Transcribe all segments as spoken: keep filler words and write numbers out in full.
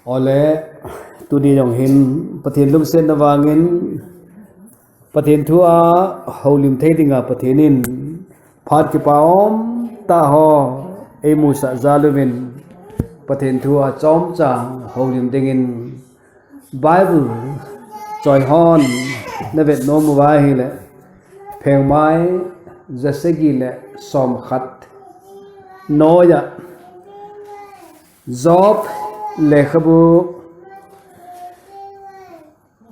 Ole, tuni jong hin Pathen lungsetna vangin Pathen thu a houlim thei dinga Pathen in phat kipa umtah ho eimusah jal uvin Pathen thu a chomcha houlim dingin Bible choi hon na vet nom uva ahile, Phengmai jasagi le somkhat noiya Job lekhabu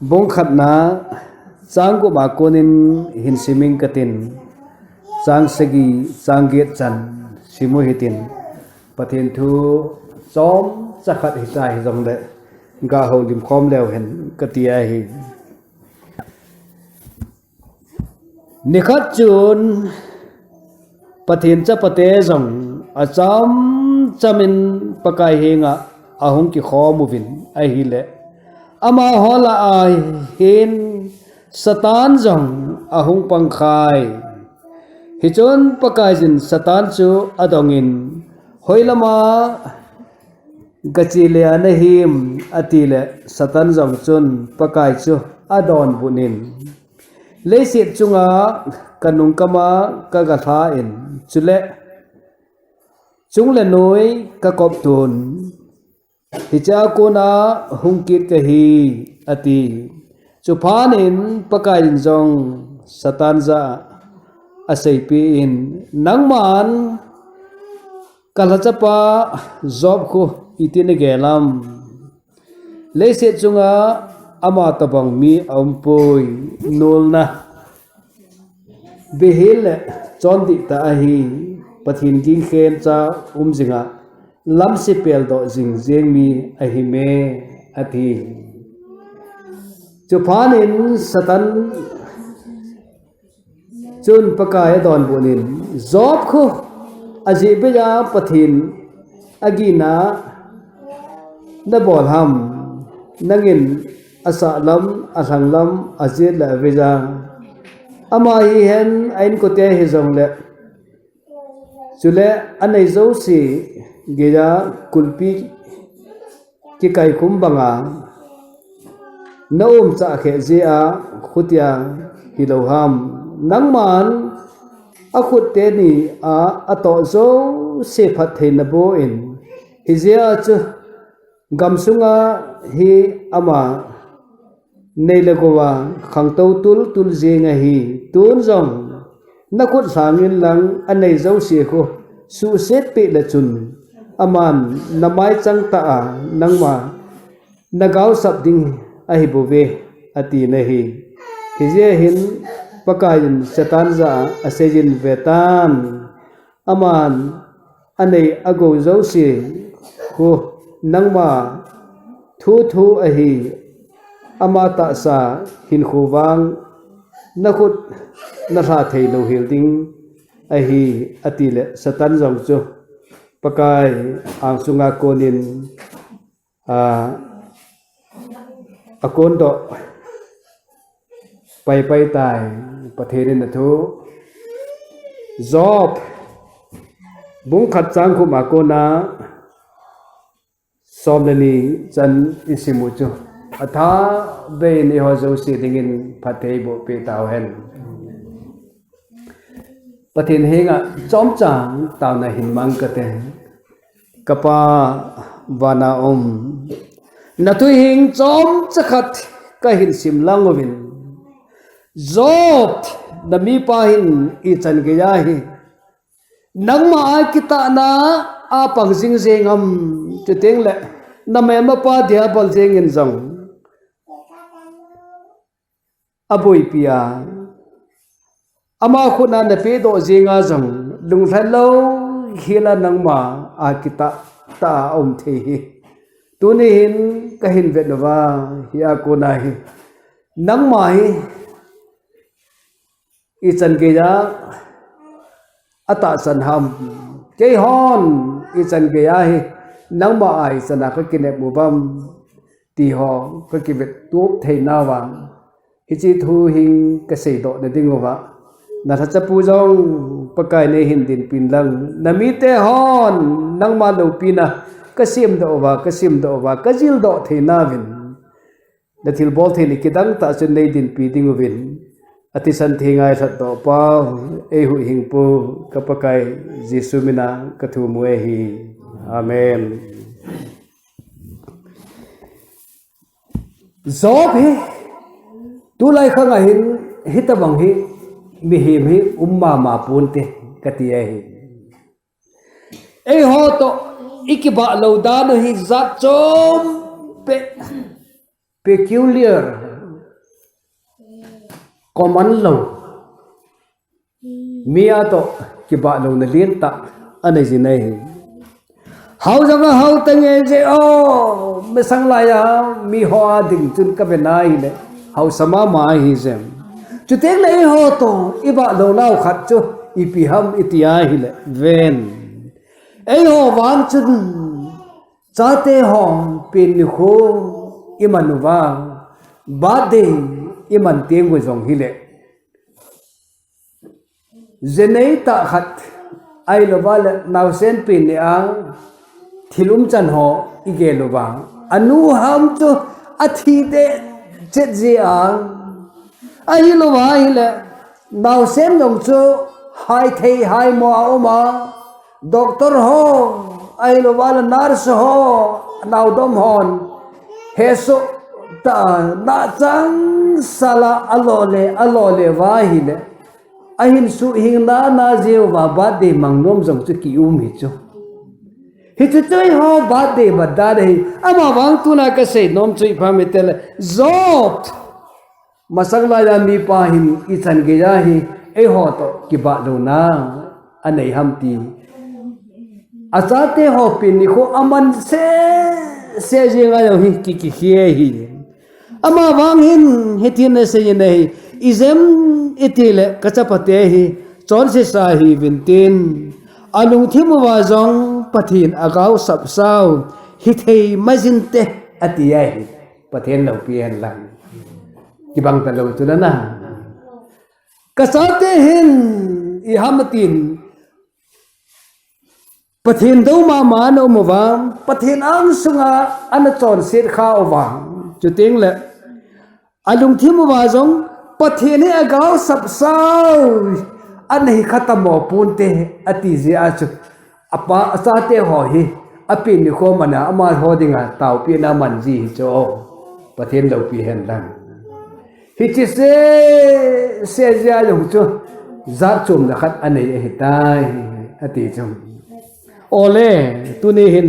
bung khatna chang gup a konin hin siming katin, chang sagi, chang get chan simu hitin, Pathen thu chomcha khat hicha hijongle ga houlim khom leu hen kati ahi. Nikhat chun Pathen chapate jong achamchamin Pakai henga ahung kikhom uvin ahile, amaho lah a hin Satan jong ahung pangkhai. Hichun Pakaiyin Satan chu adongin, hoilama gache le nahim, atile Satan jong chun Pakai chu adonbut in, leiset chunga kanung kama kagalha in, chule chung le noi kakop tun, hichea kona hung kit kahi, ati. Chuphat in Pakaiyin jong Satan jah a aseipeh in, nangman kalhachapa Job khu iti nagel am? Leiset chunga ama tobang mi aumpoi, nolna, bihil le chondih tah ahi, Pathen ging khencha um jinga lamse peldoh jing jeng mi ahime, ati. Chuphat in Satan chun Pakai adonbut in, Job khu ajeh beiya Pathen agihna nabol ham? Nangin asah lam, alhang lam, ajet le avei ja, ama hihen a-inkote hijongle, chule anei jouse geiya kulpi kikaikhum banga na umchah kheh jeh a khutia hilou ham? Nangman akhut teni a atoh jouse phatthei naboh in, hijeh a chu gamsunga hi ama nei le gou a khangtou tultul jeng ahi. Tun jong nakhut lhangin lang anei jouse khu suhset peh le chun, aman namaichang tah a nangma nagaosap ding ahibouve, ati nahi. Hijeh hin Pakaiyin Satan jah a aseiyin, vetan, aman anei agou jouse khu nangma thuthu ahi, ama tahsa hinkho vang nakhut nalha theilou hel ding ahi, atile Satan jong chu Pakai angsunga konin a, akondoh paipai tai. Pathen in athu, Job bung khat chang gup a kona som le ni chan isim u chu athabeiyin eiho jouse dingin phatthei eiboh peh tauhen. Pathen henga chomcha taona hin mang kate. Kapa vana um, nathuhing chomcha khat kahin sim lang uvin, Job, namipa hin ichan geiya hi nangma a kitahna a pang jingjeng am, chuteng le namelmapa Diabol jengin jong aboipi a, ama khut a napehdoh jenga jong lunglhai lou hela nangma a kitah tah a um thei hi. Tuni hin kahin vet uva, hia kona hi nangma hi ichan geiya atahsan ham? Keihon ichan geiya hi nangma a ichan a kakinep uvem, ti ho kakivet tup theinauva, hiche thuhing kaseidoh na dinguva, nalhachapu jong Pakai neihin dinpin lang, namite hon nangma loupina Kasemdoh uva, kasemdoh uva, kajildoh theina uvin, nathilbol thei le kidang tah chun neidinpi ding uvin, athisan theng ngailhatdoh pau, eihuhhingpu, ka Pakai Jesu mina kathum u ahi. Amen. Job hi, tulai khang a hin, hitobang hi, mihem hi, um mama ponte, kati ahi. Eiho toh, ikibah lou dan u hi jat chom peh, peculiar, common lou. Mi a toh kibah louna lentah anei jin ahi. Hao jong a hao tange je o, masang lai a miho a ding chun kave nai le, haosa mama ahi je. Chuteng le eiho toh ibah lounau khat chu ipi ham iti ahile, ven. Eiho vang chun chate ho pen nikho iman uva, birthday iman teng u jong hile, jenei tah khat, ahilouva le naosen pen ni a thil umchan ho igel uva, anu ham chu athi deh chet jia, ahilouva ahile naosen jong chu haithei haimo a um a, doctor ho, ahilouva le nurse ho, naodom hon hesoh tah a, nachangsal a alo le, alo le uva ahile, ahin suhhing nana jeh uva birthday mang nom jong chu kium hi chu. Hichu chu eiho birthday mat dan ahi. Amavang tuna kasei nom chu ipi ham itile, Job, masang lai a mipa hin ichan geiya hi eiho toh kibah louna anei ham ti. Achate ho pen nikho aman sese jeng a jong hi ki, kikhel ahi. Amavang hin hitin asei in ahi, ijeh inem itile kachapate hi chonsesa hiuvin tin, alungthim uva jong Pathen agaosap sau hithei maijin te, ati ahi. Pathen loupi hen lang. Kibang talou chu nana. Kachate hin iham atin, Pathen dou mama ana um uva, Pathen angsunga ana chonset kha uva, chuteng le alungthim uva jong Pathen hi agaosap sau ana hi kha tamo ponte, ati jeh a chu apa, achate ho hi apen nikho man a amaho dinga taopina aman ji hi chu, Pathen loupi hen lang. Hiche sese jeh a jong chu jat chomna khat anei ahitai, ati chu. Ole, tuni hin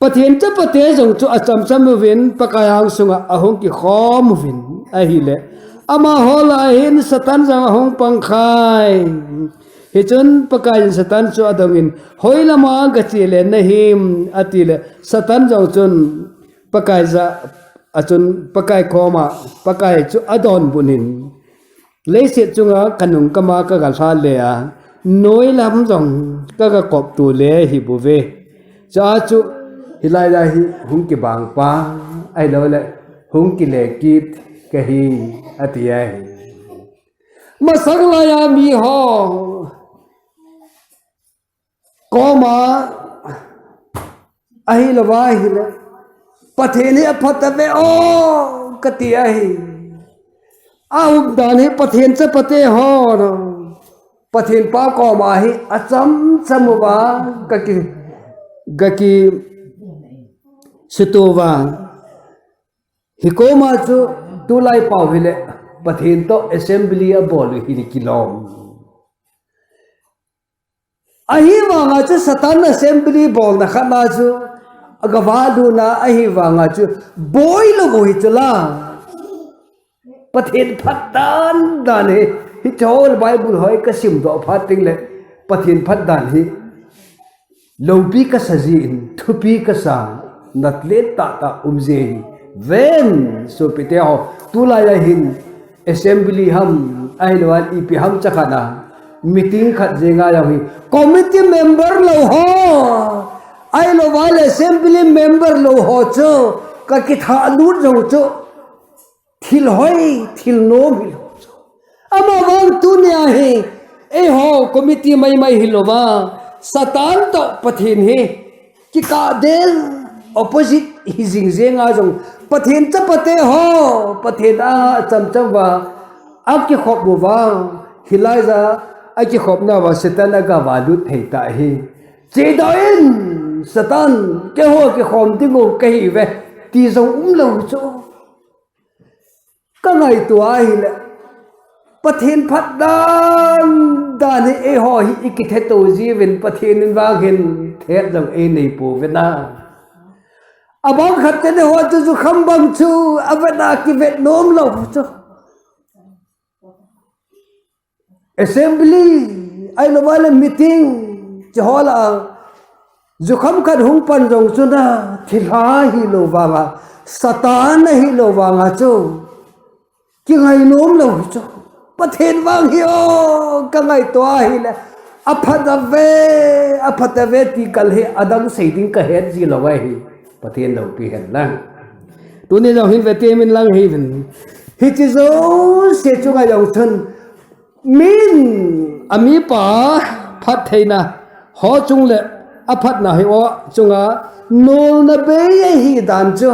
Pathen chapate jong chu achamcham uvin Pakai angsunga ahung kikhom uvin ahile, amaho lah a hin Satan jong ahung pang khai. Hichun Pakai in Satan chu adongin, hoilama gache le nahim, atile Satan jong chun Pakai jah a chun Pakai koma, Pakai chu adonbut in, leiset chunga kanung kama kagalha le a, noi lam jong kagakop to le hibouve. Chua chu hilai a hi hung kibang pa, ahilou le hung kile kit kahi, ati ahi. Masang lai a miho koma, ahilouva ahile, Pathen hi aphatah ve o, kati ahi. Aumdan hi Pathen chapate ho, Pathen pa koma hi achamcham uva, gaki, gaki suto uva. Hikoma chu tulai pau hile, Pathen toh assembly abol u hi kilom. Ahivanga chu Satan assembly bolna khat na chu, agavah lutna ahivanga chu, boilou u hi chu la. Pathen phatdan dan hi, hiche Bible ho kasimdoh phat teng le, Pathen phatdan hi loupi kasa jin, thupi kasa, natlen tahtah um ji hi. Ven, sopite ho, tulai a hin, assembly ham, ahilou le ipi ham chakhat a, meeting khat jenga jong hi, committee member lou ho, ahilou le assembly member lou ho chu, kakithahlut jong chu, thil hoi, thil nom hilou chu. Amavang tunia hi, eiho committee maimai hilouva, Satan toh Pathen hi kikah del, opposite hi jing jeng a jong, Pathen chapate ho, Pathen a chamcham uva akikhop uva, hilaiya akikhopna uva Satan aga valut thei ta hi. Chedoh in, Satan, keiho kikhom ding u kahi ve, ti jong umlou chu. Ka ngaito ahile, Pathen phat dan dan hi eiho hi i kithe to jiuvin, Pathen in vang hin thet jong ei nei pouve na. Abang khat te ne ho chu jukham bang chu avet a kivet nom lou chu. Assembly, ahilou vale meeting, chu ho lah a, jukham khat hung pan jong chu na, thilha hilou vanga, Satan ahilou vanga chu, kingai nom lou chu. Pathen vang hi o, ka ngaito ahile, aphat ave, aphat ave ti kal hi adang sei ding ka het ji lou ahi. Pathen loupi hen lang. Tuni jong hin ve temin lang hi vin. Hiche jouse chunga jong chun, min, amipa phattheina ho chung le aphatna hi o chunga nolna bei ahi dan chu,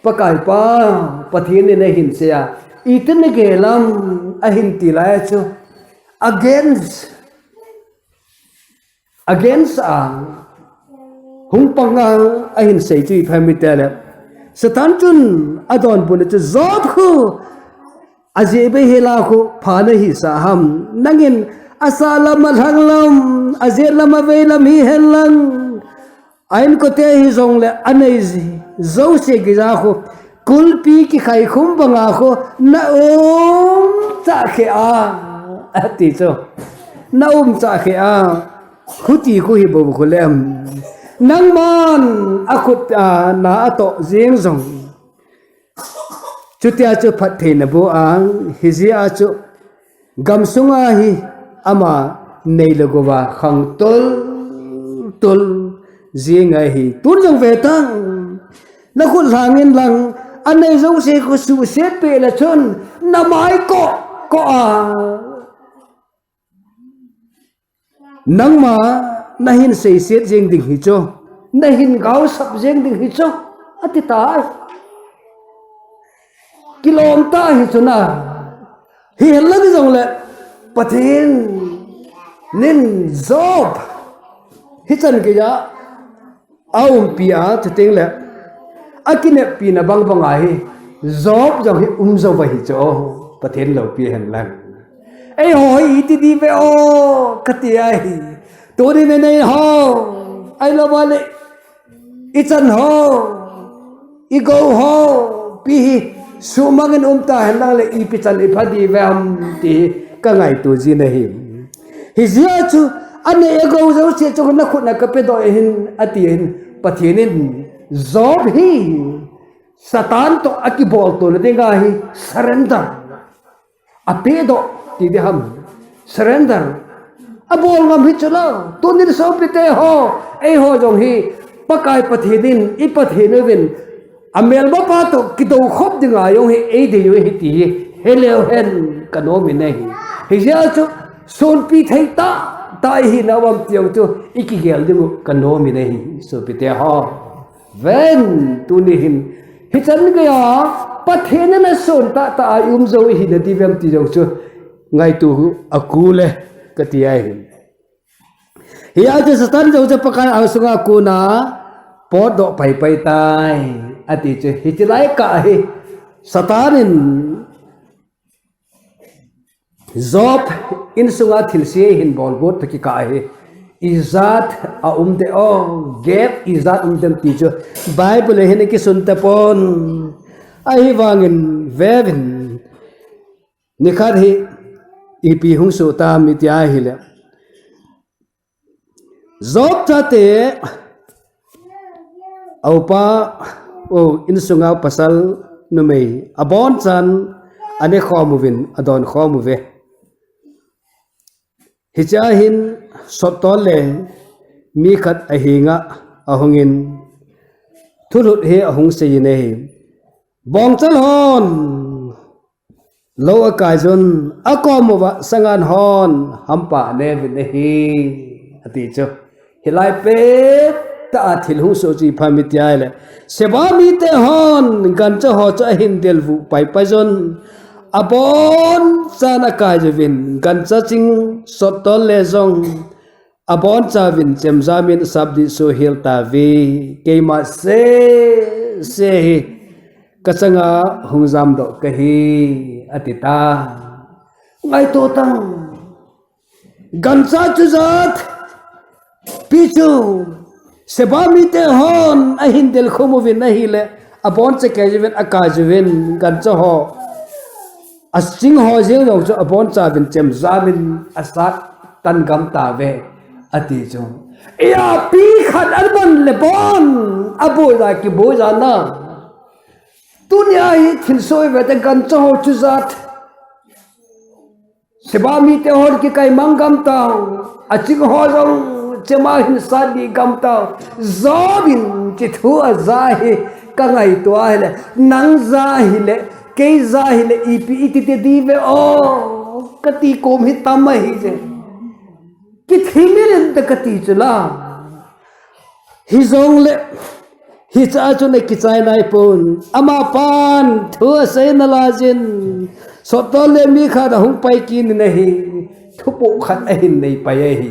Pakai Pa Pathen in ahin sei a, itin nagel am ahin ti lai chu, against, against a hung pang a ahin sei chu ipi ham itile, Satan chun adonbutna chu, Job khu, ajeh bei hela khu pha nahisah ham? Nangin asah lam, alhang lam, ajet lam, avei lam hihen lang, a-inkote hijongle anei jouse geija khu kulpi kikhai khum banga khu na umchah kheh a, ati chu. Na umchah kheh a, khuti khu hi bou khu lem, nangman akhut a na atoh jeng jong, chutia chu phattheina bu a, hijeh a chu gamsunga hi ama nei le gouva khang tultul jing ahi. Tun jong ve tang, nakhut lhangin lang, anei jouse khu suhset peh le chun, namai koh koh a, nangma nahin seiset jeng ding hi chu, nahin gaosap jeng ding hi chu, ati tai. Kilom ta hi chu na. Hihen lang jongle, Pathen in Job hichan geija aumpi a, chuteng le akineppina bangbang ahi, Job jong hi um jou ahi chu, Pathen loupi hen lang. Eiho hi iti diu ve o, kati ahi. Tuni nanei ho, ahilou vale ichan ho, igou ho, ipi hi sumangin um ta hen lang le, ipi chan ipha diu ve ham ti ka ngaito jin ahi. Hijeh a chu, anei agou jouse chu nakhut a kapedoh ahin, ati ahin, Pathen in Job hi Satan toh akiboltona dinga hi surrender, apedoh ti ding ham, surrender abol ngam hi chu la. Tunin sopite ho, eiho jong hi Pakai Pathen in, i Pathen uvin, amelmapa toh kidou khop dinga jong hi eidei u ahi ti hi heleu hen ka nomin ahi. Hijeh a chu, sonpi thei tahtah ihinau ham ti jong chu ikigel diu ka nomin ahi, sopite ho. Ven, tuni hin, hichan geija Pathen in asontahtah a i um jou ihi nadiu vem ti jong chu ngaito u akul e, kati ahi. Hijeh a chu Satan jong chu Pakai angsunga kona potdoh paipai tai, ati chu. Hiche lai kah hi Satan in Job insunga thilse ahin bolgot toh kikah ahi. Ijat aum dem o, gap ijat um dem ti chu Bible a hin akisun tapon. Ahivangin veuvin, nikhat hi ipi hung soh tam iti ahile, Job chate a upa, o, insunga pasal numei abonchan anekhom uvin adonkhom uve. Hichea hin sottol le mi khat ahenga ahungin thulhut hi ahung seiyin ahi. Bongchal hon lou akaijun, akom uva sangan hon hampa aneuvin ahi, ati chu. Hilai pet tah a thil hung soh chu ipi ham iti ahile, Seba mite hon gancha ho chu ahin delvuh paipai jun, abonchan akai uvin, gancha ching sottol le jong abonchauvin chemjamin asap dih soh hel tauve. Keima sese hi kachanga hung jamdoh kahi, ati ta. Ngaito tang. Gancha chujat pi chu Seba mite hon ahin delkhum uvin ahile, aboncha kai uvin, akai uvin, gancha ho, aching ho jeng jong chu abonchauvin chemjamin asat tan gam tauve, ati chu. Ijapi khat aban le bon, aboi ja kiboi ja na. Tunia hi thilsoh ivet a gancha ho chujat Seba mite hon kikai mang gam tau, aching ho jong chema hin sat dih gam tau. Job in hiche thu aja hi kangaito ahile, nang ja hile, kei ja hile, ipi iti te diuve o, kati kom hi tam ahije. Kithimil inte kati chu la. Hijongle, hiche a chu nakichai naipon. Amapan thu asei nalai jin, sottol le mi khat ahung pai kit in ahi. Thupoh khat ahin nei pai ahi.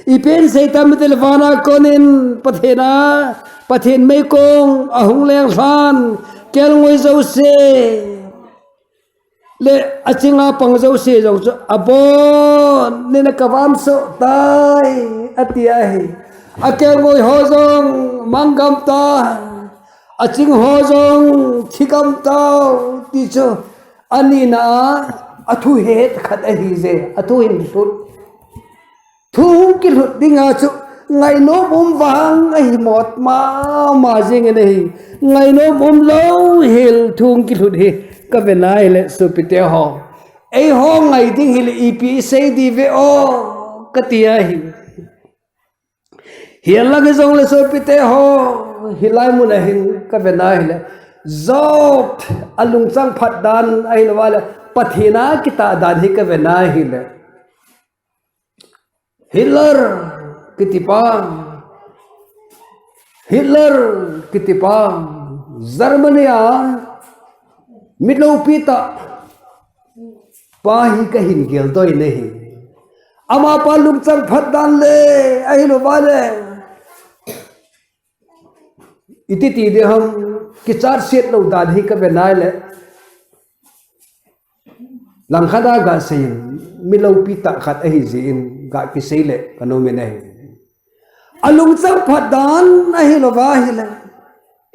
Ipi asei tam itile, vana kon in Pathen a, Pathen meikong ahung leng lhan, kelngoi jouse le achinga pang jouse jong chu abonin akavamsoh tai, ati ahi. Akelngoi ho jong mang gam tai, aching ho jong thi gam tau, ti chu anina a, athu het khat ahije, athu hin lhut. Thu hung kilhut dinga chu ngainom um vang ahi mot mama jeng in ahi. Ngainom umlou hel thu hung kilhut hi kave nai le sopite ho, eiho ngai ding hile ipi isei diuve o, kati ahi. Hilang hijongle sopite ho, hilai mun a hin kave nai le, Job alungchang phat dan ahilou vale, Pathen a kitah dan hi kave nai hile, Hitler kitipa, Hitler kitipa, Germany a mi loupi tah pa hi kahin geldoh in ahi. Amapa lungchang phat dan le, ahilou vale, iti ti ding ham, kichat set lou dan hi kave nai le, langkhat a gasei in, mi loupi tah khat ahijeh in, gakisei le kanom in ahi. Alungchang phat dan ahilou va ahile,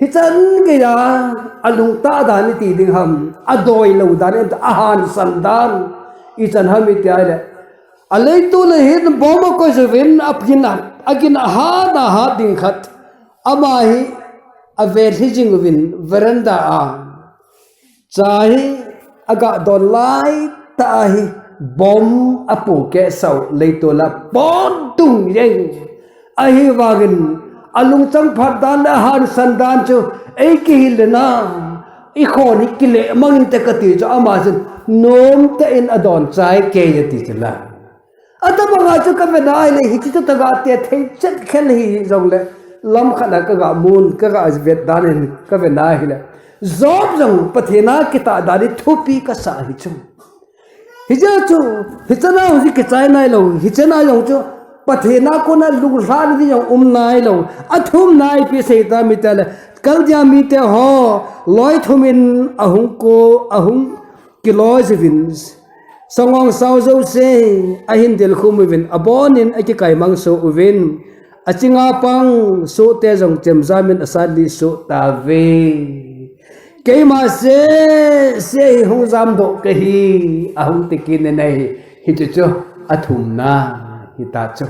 hichan geiya alungtah dan iti ding ham, adoi lou dan, ahansan dan ichan ham iti ahile, aleitol a hin bomb akoi jouvin, agin a, agin ahat ahat ding khat, ama hi avet lhi jing uvin veranda a, cha hi aga don laitah a hi bomb apohkeh sau, leitol a pon tung jeng. Ahivangin alungchang phat dan le ahansan dan chu eikihil le na, ikhon hi kile mang inte kati chu, ama chun nomtah in adon chai kei ati chu la. Atabanga chu kave nai le, hiche chu taga te thei chet khel hijongle, lamkhat a kaga mun, kaga vet dan in kave nai hile, Job jong Pathen a kitah dan hi thupi kasah hi chu. Hijeh chun, hichan a hung kichai nailou, hichan a jong chu Pathen a kona lunglhahna ding jong um nailou, athumna ipi asei tam itile, Kaldia mite ho loi thum in ahung ko, ahung kiloi jiuvin, sangongsao jouse ahin delkhum uvin, abonin akikai mang soh uvin, achinga pang sohte jong chemjamin asat lih soh tauve. Keima sese hi hung jamdoh kahi, ahung ti kit in ahi, hichu chu athumna hita chu.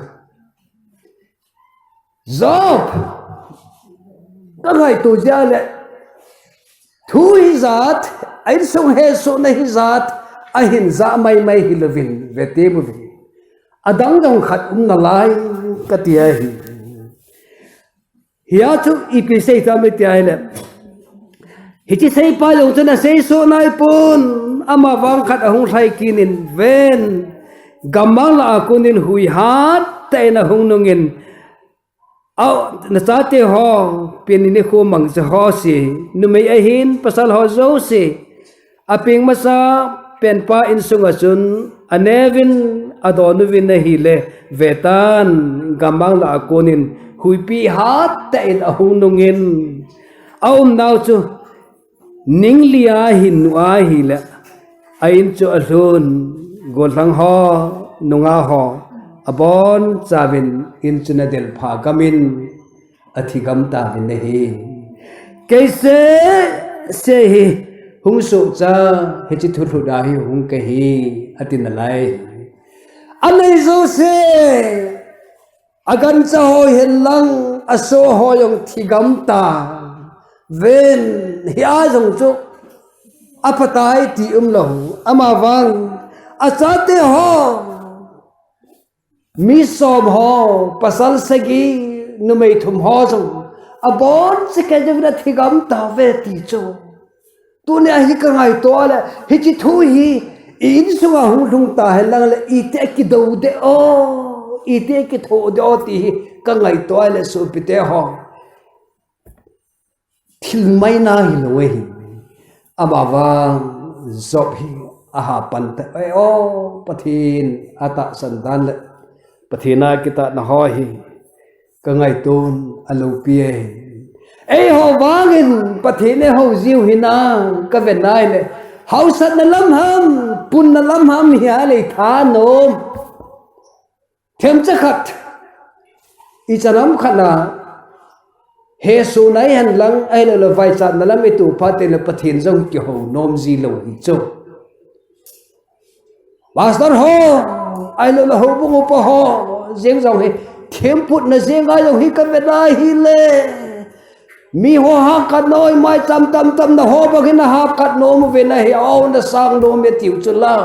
Job, kangaito jeh le, thu hijat, a insung hesohna hijat, ahin ja maimai hilouvin, vetem uvin, adang jong khat um nalai kati ahi. Hia chu ipi sei tam iti ahile, hiche seipa jong chun asei soh naipon, ama vang khat ahung lhai kit in ven, gammang lah a konin hui hattah in ahung nungin, Au, nachate ho, pen ni khu mangcha ho si, numei ahin, pasal ho jouse, apeng masa, penpa insunga chun, aneuvin, adonuvin ahile, vetan, gammang lah a konin, huipi hattah in ahung nungin, aumnau chu, Ning lia hin nu ahile, a in chu alhun, gollhang ho, nungah ho, abonchauvin in chu ana delpha gamin, athi gam tauvin ahi. Kei seh seh hi, hung sohcha, hiche thu lhut a hi hung kahi, ati nalai. Anei jouse, agancha ho hihen lang, asoh ho jong thi gam ta. Ven, hia jong chu, aphatai ti umlou, amavang, achate ho, mi som ho, pasal sagi, numei thum ho jong, aboncha kei jong athi gam tauve ti chu. Tunia hi kangaito le, hiche thu hi, i insunga hung lhung ta henlang le, iti akidou de o, iti akitho de o ti hi, kangaito le, sopite ho. Thil maina hilou ahi. Amavang Job hi aha pan tah e o, Pathen atahsan dan le Pathen a kitahna ho hi kangaiton aloupi e. Eiho vangin Pathen eihou jiu hinam kave nai le, haosatna lam ham, punna lam ham hi alei thanom. Themcha khat, ichan ham khat na, hesoh nai henlang, ahilouleh vaichatna lam itoh phat teng le Pathen jong kihou nom ji lou hi chu. Pastor ho, ahilouleh houbung upa ho, jeng jong hi, themputna jenga jong hi kave nai hile. Miho hahkat noi, maicham tamtah na ho bangin ahahkat nom uve nahi, aona sang nom e tiu chu la.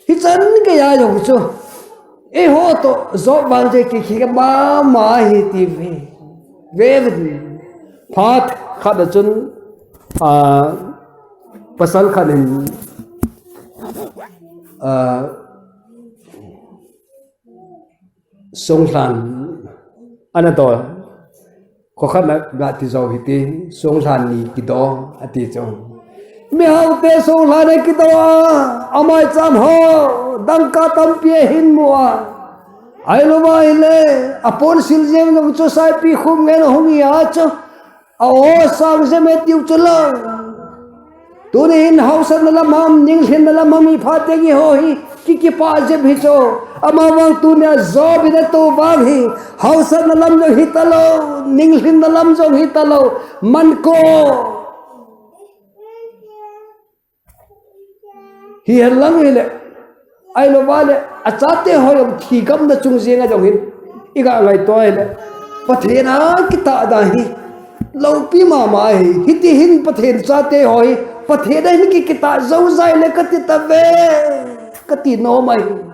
Hichan geiya jong chu. Eiho toh, Job vang chu kikhe mama hi ti ve. Ve ve. Phat khat a chun, ah, pasal khat in, ah, Songlhan ana dol. Kho khat na ga ti jou hite, songlhan ni kido, ati chu. Mihaote songlhan a kido a, amaicham ho, dangka tampi ahin mu a. Ahilouva ahile, aponsil jeng jong chu saipi khum ngen ahung hi a chu. A o sang jeme tiu chu la. Tuni hin haosatna lam ham, ninglhinna lam ham hi phat teng eiho hi, ki, kipah jep hi chu. Amavang tunia Job in atou vang hi, haosatna lam jong hi talou, ninglhinna lam jong hi talou, manko. Hihen lang hile, ahilouva le, achate ho jong thi gamna chung jenga jong hin, iga ngaito hile, Pathen a kitah dan hi, loupi mama hi, hiti hin Pathen chate ho hi, Pathen a hin ki, kitah jou jai le kati tave, kati nom ahi.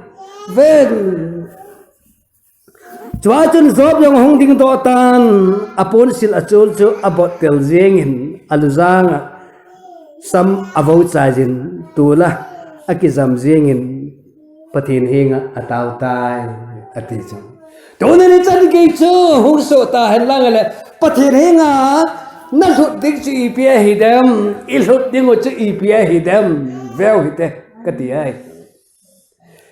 Ven. Chua chun Job jong ahung dingdoh tan, aponsil achol chu abottel jengin, alujang a sam avo chai jin, tula akijam jengin, Pathen henga atao tai, ati chu. Tuni nichan kei chu hung soh ta henlang le, Pathen henga nalhut ding chu ipi ahidem, ilhut ding u chu ipi ahidem, veu hite, kati ahi.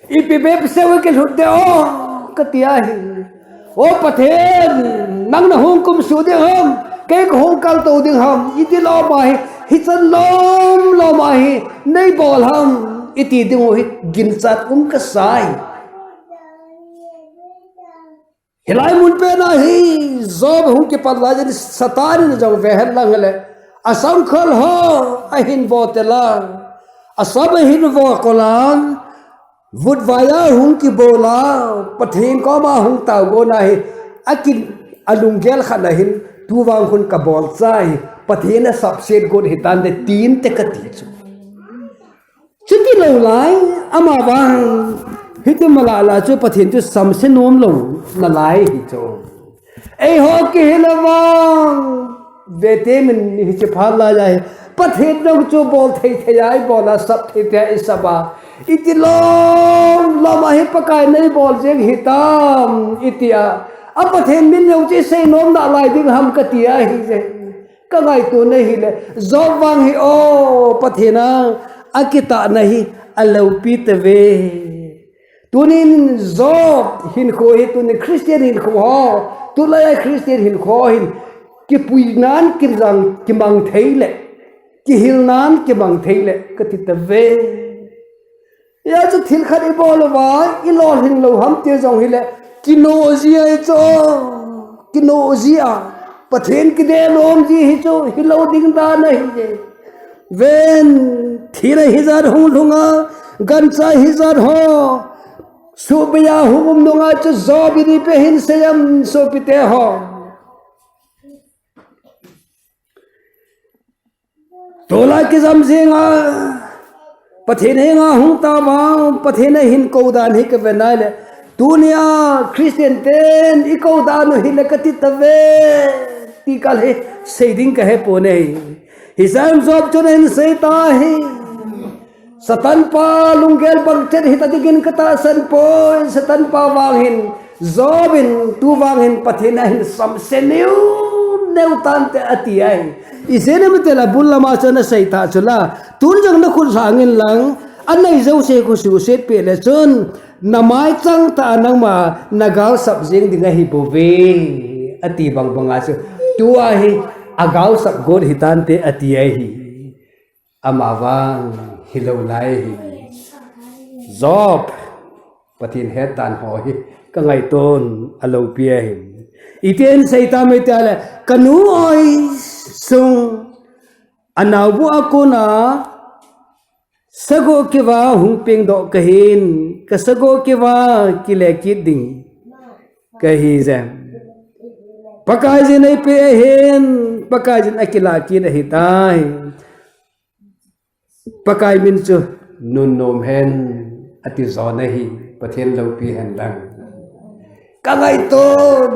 Ipi bep seh kilhut de o, kati ahi. O Pathen, nang nahung kumsuh ding ham, kei kahung kaltou ding ham, iti lom ahi, hichan lom lom ahi, neibol ham, iti ding u hi, ginchat um kasai. Hilai mun pen a hi, Job hung kipat lai in Satan in jong ve henlang le. Asangkhol ho, ahin vo te lang. Asam ahin vo ko lang. Vutvai a hung kibol a. Pathen koma hung taogon ahi. Akin alunggel khat na hin. Tuvang hun kabol chai. Pathen asapset got hitan te tin te kati chu. Chuti lou lai, amavang, hiti malala chu Pathen chu samse nom lou, nalai hi chu. Eiho kihil a vang, vete min hiche phat lai lai, Pathen jong chu bol thei thei a, ibol a sap thei thei a, isap a. Iti lom, lom a hi Pakai neibol jeng hitam, iti a. A Pathen min jong chu isei nom nalai ding ham kati ahi je. Ka ngaito na hile, Job vang hi o, Pathen a akitahna hi aloupi tave. Tunin Job hinkho hi, tunin Christian hinkho ho, tulai a Christian hinkho hin, kipuinan kijang, kimang thei le, kihilnan kimang thei le, kati tave. Hijeh chun thil khat ibol uva, ilolhin lou ham ti jong hile, kino ji ahi chu, kino ji a, Pathen kidel lom ji hi chu, hilou ding dan ahi je. Ven, thina hijat hung lhunga, gancha hijat ho, subia hung um nunga chu Job in ipi ahin sei em sopite ho. Tulai kijam jinga, Pathen henga hung tauva, Pathen a hin kou dan hi kave nai le. Tunia Christian ten ikou dan u hile kati tave. Ti kal hi sei ding kahe pon e. Hijeh chun Job chun ahin sei ta hi. Satan pa lunggel bangchet hita dingin katahsan poi, Satan pa vang hin, Job in tu vang hin Pathen a hin samse neu, neu tante ati ahi. Ijeh inem itile bul lama chun asei ta chu la, tun jong nakhut lhangin lang, anei jouse khu suhset peh le chun, namai chang tah a nangma nagaosap jeng ding ahi bouve, ati bang banga chu, tua hi agaosap got hitante ati ahi. Ama vang hilou lai hi. Job, Pathen het dan ho hi, ka ngaiton aloupi ahi. Itin sei tam itile, kanu oisung, anaobu a kona, sagoh keuva hung pengdoh kahin, kasagoh keuva kile kit ding kahi jeh in. Pakaiyin eipeh ahin, Pakaiyin akilah kit ahitai. Pakai min chu nunnom hen, ati jo nahi, Pathen loupi hen lang. Ka ngaiton,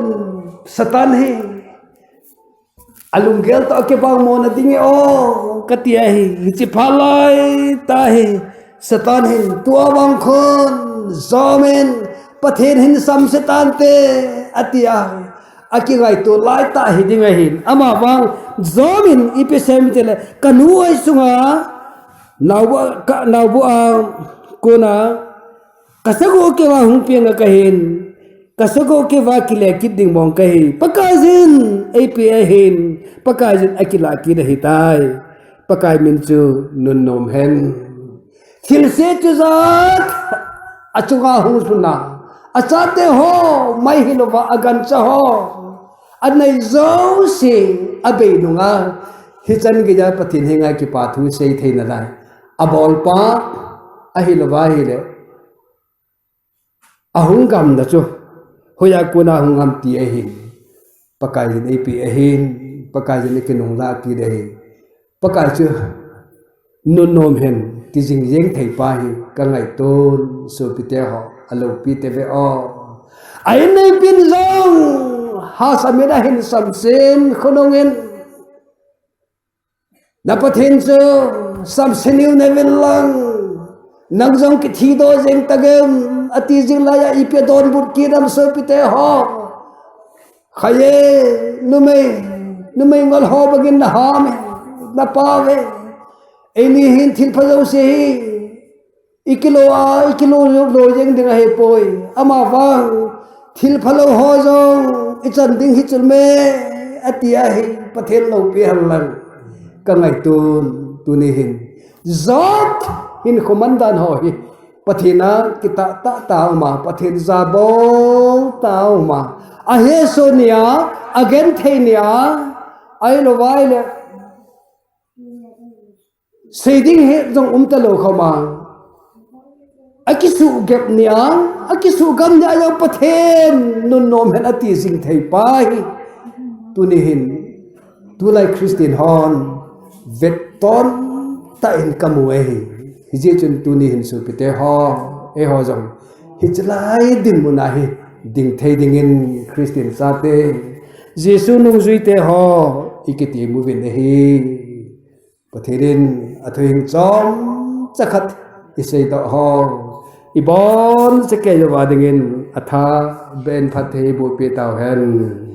Satan hi alunggel toh kibang mona ding e o, kati ahi, hiche phat lai tah hi, Satan hin tua vang khun, Job in, Pathen hin samse tante, ati ahi. Akingaito lai tah hiding ahin. Ama vang, Job in ipi asei em itile, kanu oisunga, naobu, ka, naobu a kona, kasagoh keuva hung peng kahin, kasagoh keuva kile kit ding mong kahi. Pakaiyin eipeh ahin, Pakaiyin akilah kit ahitai. Pakai min chu nunnom hen. Thilse chujat achunga hung lhuna, achate ho mai hilouva, agancha ho, anei jouse abei nunga, hichan geiya Pathen henga kipa thu sei thei nalai. Abolpa ahilouva ahile, ahung gamna chu hoiya kona hung ham ti ahin. Pakaiyin eipeh ahin, Pakaiyin akinunglah kit ahi. Pakai chu nunnom hen, ti jing jeng theipa hi, ka ngaiton sopite ho, aloupi teve o. A inneipi in jong, hahsa min ahin samsen khonung in, na Pathen chu samse neo nauvin lang, nang jong kithi doh jeng tagem, ati jing laiya ipi adonbut kit em sopite ho. Khai e, numei, numei ngol ho bangin naham e, napao e. Eini hin thilpha jouse hi ikilo a, ikilo loi jeng ding ahipoi. Ama vang, thilphalou ho jong ichan ding hichu me, ati ahi, Pathen loupi hen lang. Ka ngaiton, tuni hin, Job hinkho mandan ho hi, Pathen a kitah tah tah a um a, Pathen jabol tah a um a, ahesoh nia, agenthei nia, ahilouva ahile, sei ding het jong umtalou khoma, akisuhgep nia, akisuhgam nia jong Pathen nunnom hen ati jing theipa hi, tuni hin, tulai Christian hon vetton tah in kamu ahi. Hijeh chun tuni hin sopite ho, eiho jong hichelai dinmun a hi ding thei dingin Christian chate, Jesu nungjuite ho, ikiti uvin ahi. Pathen in athuhing chomcha khat iseidoh ho, Ibonchauva kei uva dingin atha beh in phatthei boh peh tauhen.